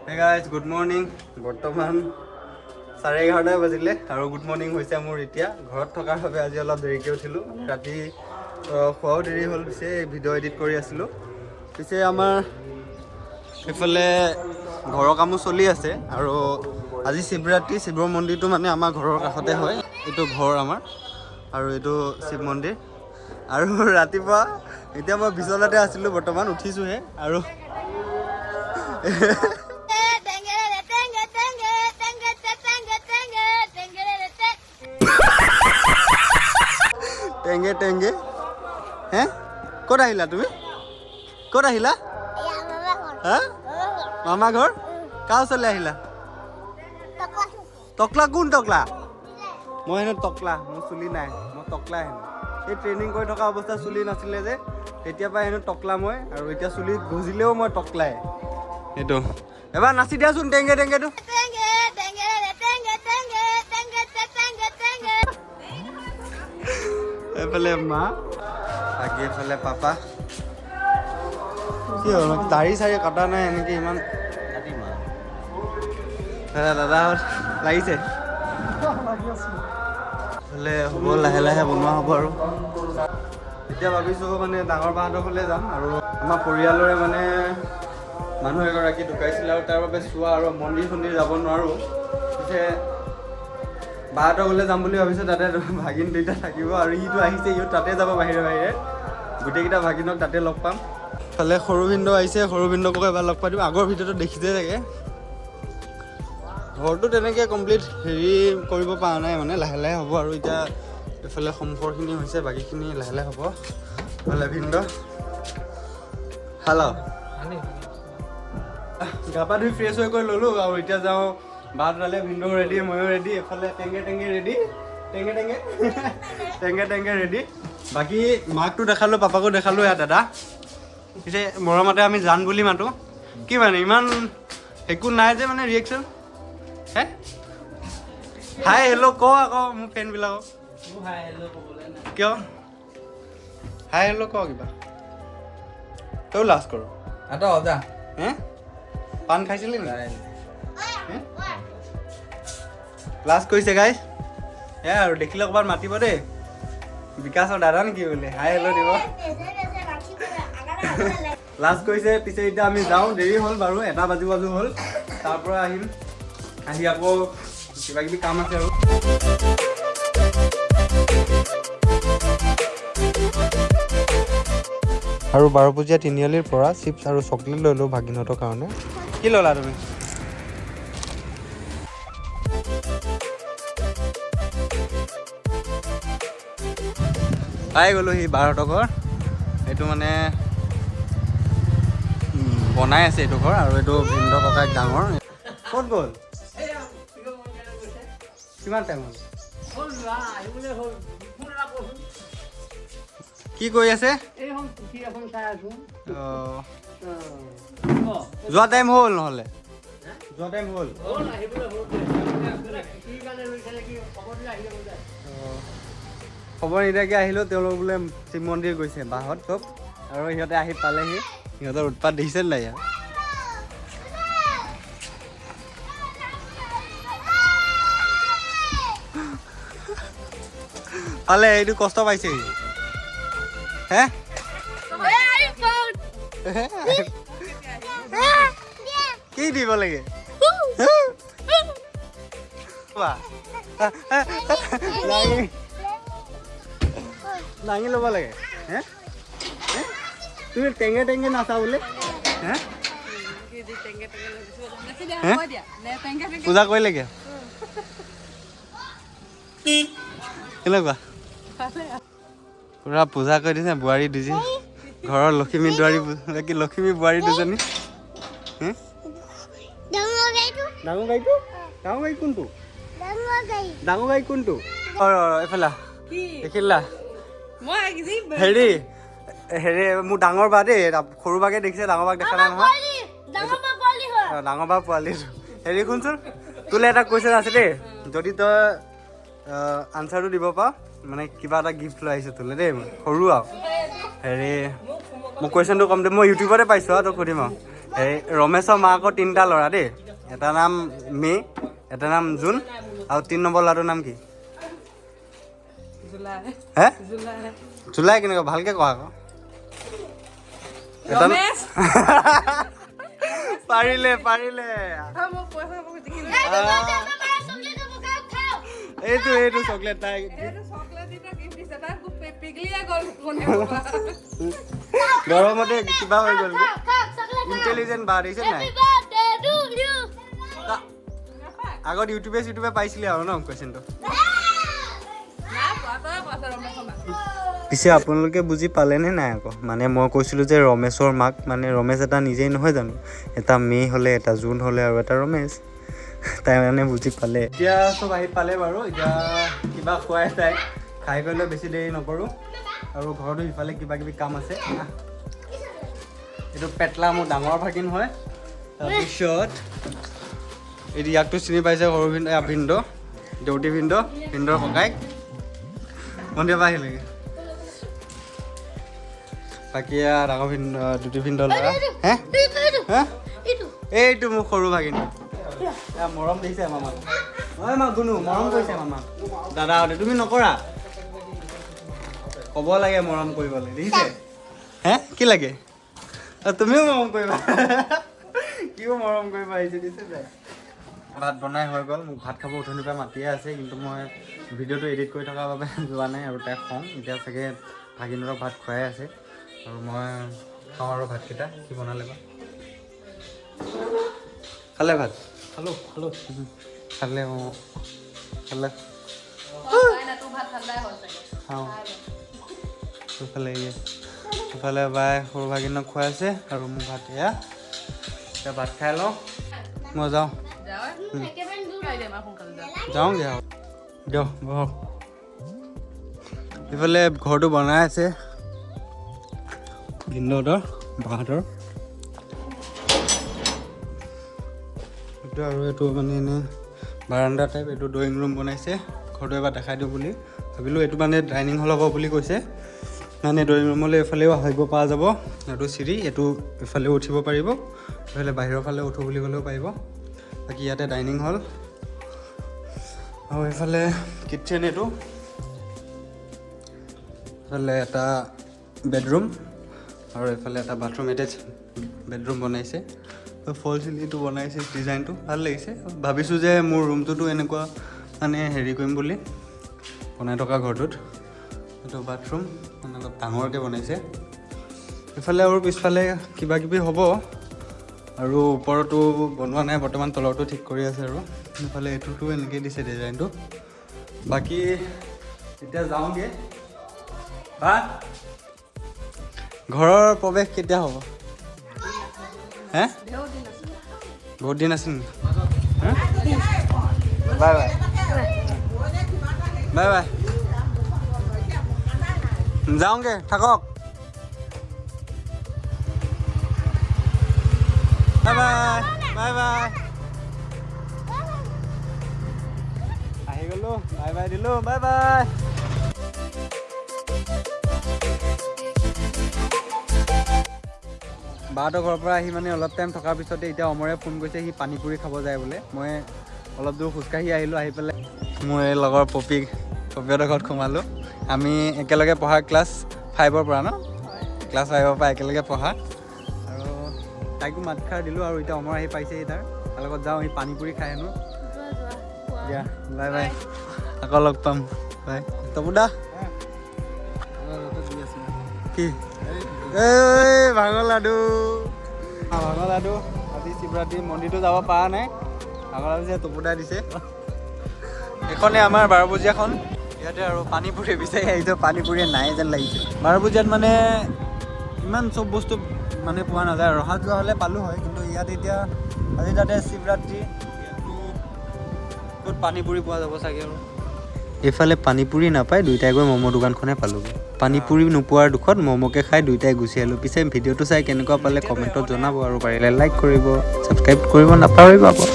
Hey guys, good morning. বৰ্তমান 11:30টাই বাজিলে আৰু গুড মৰ্ণিং হৈছে মোৰ। এতিয়া ঘৰত থকাৰ বাবে আজি অলপ দেৰিকৈ উঠিলোঁ। ৰাতি খোৱাও দেৰি হ'ল। পিছে ভিডিঅ' এডিট কৰি আছিলোঁ। পিছে আমাৰ এইফালে ঘৰৰ কামো চলি আছে আৰু আজি শিৱৰাত্ৰি। শিৱ মন্দিৰটো মানে আমাৰ ঘৰৰ কাষতে হয়। এইটো ঘৰ আমাৰ আৰু এইটো শিৱ মন্দিৰ। আৰু ৰাতিপুৱা এতিয়া মই বিচনাতে আছিলোঁ, বৰ্তমান উঠিছোঁহে আৰু। Tenge tenge tenge tenge tenge tenge tenge tenge. টেংগে টেংগে হে। ক'ত আহিলা তুমি? ক'ত আহিলা? হা, মামা ঘৰ। কাৰ ওচৰলৈ আহিলা? টকলা? কোন টকলা? মই হেনো টকলা। মোৰ চুলি নাই, মই টকলা হেনো। এই ট্ৰেইনিং কৰি থকা অৱস্থাত চুলি নাছিলে যে, তেতিয়াৰ পৰা হেনো টকলা মই। আৰু এতিয়া চুলি গজিলেও মই টকলাই। সেইটো এবাৰ নাচি দিয়াচোন, টেংগে টেংগেটো। Tenge tenge tenge tenge tenge tenge tenge. এইফালে মা, বাকী এইফালে পাপা। কি হ'ল, দাড়ি চাড়ি কটা নাই এনেকে ইমান? দাদা, দাদাহঁত লাগিছে। এইফালে হ'ব, লাহে লাহে বনোৱা হ'ব। আৰু এতিয়া ভাবিছোঁ মানে ডাঙৰ বাহঁতৰ ঘৰলৈ যাম আৰু আমাৰ পৰিয়ালৰে মানে মানুহ এগৰাকী ঢুকাইছিলে আৰু তাৰ বাবে চোৱা আৰু মন্দিৰ চন্দিৰ যাব নোৱাৰোঁ। পিছে বাহঁতৰ ঘৰলৈ যাম বুলি ভাবিছোঁ। তাতে ভাগিন দুইটা থাকিব আৰু ইটো আহিছে, ইও তাতে যাব। বাহিৰে বাহিৰে গোটেইকেইটা ভাগিনক তাতে লগ পাম। ফালে সৰু ভিনদেউ আহিছে, সৰু ভিনদেউকো এবাৰ লগ পাই দিম। আগৰ ভিডিঅ'টো দেখিছে চাগে। ঘৰটো তেনেকৈ কমপ্লিট হেৰি কৰিব পৰা নাই, মানে লাহে লাহে হ'ব। আৰু এতিয়া এইফালে সন্মুখৰখিনি হৈছে, বাকীখিনি লাহে লাহে হ'ব। এইফালে ভিনদেউ। হেল্ল', গা পা ধুই ফ্ৰেছ হৈ কৰি ল'লোঁ আৰু এতিয়া যাওঁ ভাত দালে। ভিনদেউ ৰেডি, ময়ো ৰেডি। এইফালে টেংগে টেংগে ৰেডি, টেংগে টেংগে টেংগে টেংগে ৰেডি। বাকী মাকটো দেখালোঁ, পাপাকো দেখালোঁ। এয়া দাদা। পিছে মৰমতে আমি জান বুলি মাতোঁ। কি মানে ইমান একো নাই যে মানে ৰিয়েকশ্যন হে? হাই হেল্ল' ক আকৌ মোৰ ফ্ৰেণ্ডবিলাকক। কিয়? হাই হেল্ল' ক কিবা, তই লাজ কৰ। যা। হে, পাণ খাইছিলি নেকি? হে? লাজ কৰিছে গাইজ। এয়া আৰু দেখিলে ক'ৰবাত মাতিব দেই, বিকাশৰ দাদা নেকি বুলি হাই হেল্ল' দিব। লাজ কৰিছে। পিছে এতিয়া আমি যাওঁ, দেৰি হ'ল বাৰু, এটা বাজু বাজু হ'ল। তাৰ পৰা আহিম, আহি আকৌ কিবা কিবি কাম আছে। আৰু বাৰপূজীয়া তিনিআলিৰ পৰা চিপছ আৰু চকলেট ল'লোঁ ভাগিনহঁতৰ কাৰণে। কি ল'লা তুমি? পাই গ'লো সি বাৰহঁতৰ ঘৰ। এইটো মানে বনাই আছে এইটো ঘৰ। আৰু এইটো ভিনদেউ ককায়েক ডাঙৰ। ক'ত গ'ল? কিমান টাইম হ'ল? কি কৰি আছে? অঁ, যোৱা টাইম হ'ল নহ'লে, যোৱা টাইম হ'ল। অঁ, খবৰ নিদিয়াকৈ আহিলেও তেওঁলোক বোলে শিৱ মন্দিৰ গৈছে বাহঁত চব। আৰু সিহঁতে আহি পালেহি। সিহঁতৰ উৎপাত দেখিছে নাই ইয়াত? পালে, এইটো কষ্ট পাইছে সি। হে, কি দিব লাগে? কোৱা। দাঙি দাঙি ল'ব লাগে। হে হে? তুমি টেঙে টেঙে নাচা বোলে। হে হে? পূজা কৰিলেগে কেনেকুৱা? পুৰা পূজা কৰি দিছে বোৱাৰী দুজনী, ঘৰৰ লখিমী দুৱাৰী, কি লখিমী বোৱাৰী দুজনী। হে? ডাঙৰ গাড়ীটো। ডাঙৰ গাড়ীটো? ডাঙৰ গাড়ী কোনটো? ডাঙৰ গাড়ী। ডাঙৰ গাড়ী কোনটো? অ, ৰ, ৰ, এইফালে আহ। দেখিলা? হেৰি হেৰি, মোৰ ডাঙৰ বা দেই। সৰু বাকে দেখিছে, ডাঙৰ বাক দেখা নাই নহয়। পোৱালি, ডাঙৰ বা পোৱালি হয়। অ, ডাঙৰ বা পোৱালি। হেৰি শুনচোন, তোলৈ এটা কুৱেশ্যন আছে দেই। যদি তই আনচাৰটো দিব পাৰ, মানে কিবা এটা গিফ্ট লৈ আহিছোঁ তোলৈ দেই মই। সৰু আৰু হেৰি, মই কুৱেশ্যনটো ক'ম দে। মই ইউটিউবতে পাইছোঁ আৰু তোক সুধিম আৰু। এই ৰমেশৰ মাকৰ তিনিটা ল'ৰা দেই। এটা নাম মে, এটা নাম জুন আৰু 3 নম্বৰ ল'ৰাটোৰ নাম কি? জুলাই। হে? জুলাই। জুলাই কেনেকুৱা? ভালকে কোৱা আকৌ এটা। ৰমেশ। পাৰিলে, পাৰিলে। মোক পইচা, মোক জিকিলো। এইটো চকলেট তাই এইটো চকলেট দি গিফ্ট দিছে তাই, পিগলিয়ে গ'ল কোনে। গৰমতে কিবা হৈ গ'ল। ইণ্টেলিজেণ্ট বা দিছে নাই? আগত ইউটিউবে চিউটিউবে পাইছিলে আৰু ন কুৱেশ্যনটো? নাই পোৱা, তই কোৱা ৰমেশৰ মাক। পিছে আপোনালোকে বুজি পালেনে নাই আকৌ? মানে মই কৈছিলোঁ যে ৰমেশৰ মাক মানে ৰমেশ এটা নিজেই নহয় জানো? এটা মে' হ'লে, এটা জুন হ'লে আৰু এটা ৰমেশ। তাই মানে বুজি পালে। এতিয়া চব আহি পালে বাৰু। এতিয়া কিবা খুৱাই তাই খাই কৰি লৈ বেছি দেৰি নকৰোঁ আৰু ঘৰতো সিফালে কিবা কিবি কাম আছে। আহ। এইটো পেটলা মোৰ ডাঙৰ ভাগিন হয়। তাৰপিছত এইটো ইয়াকতো চিনি পাইছে, সৰু ভিনদ, এয়া ভিনদ, দেউতি ভিনদ, ভিনদৰ ককায়েক মন্দিৰৰ পৰা আহিলেগৈ। বাকী এয়া ডাঙৰ ভিনদ, দুটি ভিনদ ল'ৰা। হে হে, এইটো মোৰ সৰু ভাগিন। এয়া মৰম দিছে মামাক। ঐ মা গুণু, মৰম কৰিছে মামাক দাদাহঁতে। তুমি নকৰা? ক'ব লাগে মৰম কৰিবলৈ, দেখিছে? হে, কি লাগে? অ, তুমিও মৰম কৰিবা। কিও মৰম কৰিব আহিছে দিছে নাই? ভাত বনাই হৈ গ'ল। মোক ভাত খাব উঠনিৰ পৰা মাতিয়ে আছে, কিন্তু মই ভিডিঅ'টো এডিট কৰি থকাৰ বাবে যোৱা নাই আৰু তাই খং। এতিয়া চাগে ভাগিনহঁতক ভাত খুৱাই আছে আৰু মই খাওঁ আৰু ভাতকেইটা। কি বনালে বা? খালে ভাত? খালো, খালো। খালে, অঁ, খালে। তোৰ ভাত ঠাণ্ডাই হ'ল চাগে। খাওঁ। এইফালে ইফালে বাই সৰু ভাগিনক খুৱাইছে আৰু মোৰ ভাত এয়া। এতিয়া ভাত খাই লওঁ, মই যাওঁ। যাওঁ সোনকালে, যাওঁ। যাওঁগৈ আৰু দিয়ক, বহক। ইফালে ঘৰটো বনাই আছে ভিনদেউহঁতৰ, বাহঁতৰ এইটো আৰু এইটো মানে এনেই বাৰাণ্ডা টাইপ। এইটো ড্ৰয়িং ৰুম বনাইছে। ঘৰটো এবাৰ দেখাই দিওঁ বুলি ভাবিলোঁ। এইটো মানে ডাইনিং হল হ'ব বুলি কৈছে। মানে ড্ৰয়িং ৰুমলৈ এইফালেও আহিব পৰা যাব। এইটো চিৰি, এইটো এইফালেও উঠিব পাৰিব, এইফালে বাহিৰৰ ফালে উঠোঁ বুলি ক'লেও পাৰিব। বাকী ইয়াতে ডাইনিং হল আৰু এইফালে কিটচেন। এইটো এইফালে এটা বেডৰুম আৰু এইফালে এটা বাথৰুম, এটেচ বেডৰুম বনাইছে। ফল চিলিংটো বনাইছে, ডিজাইনটো ভাল লাগিছে। ভাবিছোঁ যে মোৰ ৰুমটোতো এনেকুৱা মানে হেৰি কৰিম বুলি বনাই থকা ঘৰটোত। এইটো বাথৰুম মানে অলপ ডাঙৰকৈ বনাইছে। এইফালে আৰু পিছফালে কিবা কিবি হ'ব আৰু ওপৰতো বনোৱা নাই বৰ্তমান, তলৰটো ঠিক কৰি আছে। আৰু এইফালে এইটোতো এনেকেই দিছে ডিজাইনটো। বাকী এতিয়া যাওঁগৈ। বা, ঘৰৰ প্ৰৱেশ কেতিয়া হ'ব হে? বহুত দিন আছে নেকি? বাই বাই, বাই বাই, যাওঁগৈ, থাকক। Bye bye, bye bye. আহি গ'লো, বাই বাই দিলোঁ, বাই বাই। বাহঁতৰ ঘৰৰ পৰা আহি মানে অলপ টাইম থকাৰ পিছতে এতিয়া অমৰে ফোন কৰিছে, সি পানীপুৰি খাব যায় বোলে। মই অলপ দূৰ খোজকাঢ়ি আহিলোঁ। আহি পেলাই মোৰ এই লগৰ পপী, পপীহঁতৰ ঘৰত সোমালোঁ। আমি একেলগে পঢ়া, ক্লাছ 5ৰ পৰা ন? ক্লাছ 5ৰ পৰা একেলগে পঢ়া আৰু তাইকো মাতষাৰ দিলোঁ। আৰু এতিয়া অমৰ আহি পাইছেহি, তাৰ লগত যাওঁ। সি পানীপুৰি খাই হেনো। দিয়া, বাই বাই, আকৌ লগ পাম, বাই। তপুদা কি? এই ভাঙৰ লাডু, ভাঙৰ লাডু। আজি শিৱৰাত্ৰি, মন্দিৰটো যাব পৰা নাই। ভাঙৰ লাডু দিছে, তপুদাই দিছে। এইখনে আমাৰ বাৰপূজীয়াখন। ইয়াতে আৰু পানীপুৰি বিচাৰি আহিছোঁ, পানীপুৰি নাই যেন লাগিছে। বাৰপূজীয়াত মানে ইমান চব বস্তু মানে পোৱা নাযায়। ৰহাত যোৱা হ'লে পালোঁ হয়, কিন্তু ইয়াত এতিয়া আজি তাতে শিৱৰাত্ৰি, ইয়াতো ক'ত পানীপুৰি পোৱা যাব চাগে? আৰু এইফালে পানীপুৰি নাপায় দুইটাই গৈ ম'ম' দোকানখনে পালোগৈ। পানীপুৰি নোপোৱাৰ দুখত ম'ম'কে খাই দুইটাই গুচি আহিলোঁ। পিছে ভিডিঅ'টো চাই কেনেকুৱা পালে কমেণ্টত জনাব আৰু পাৰিলে লাইক কৰিব, ছাবস্ক্ৰাইব কৰিব নাপাহৰিব আকৌ।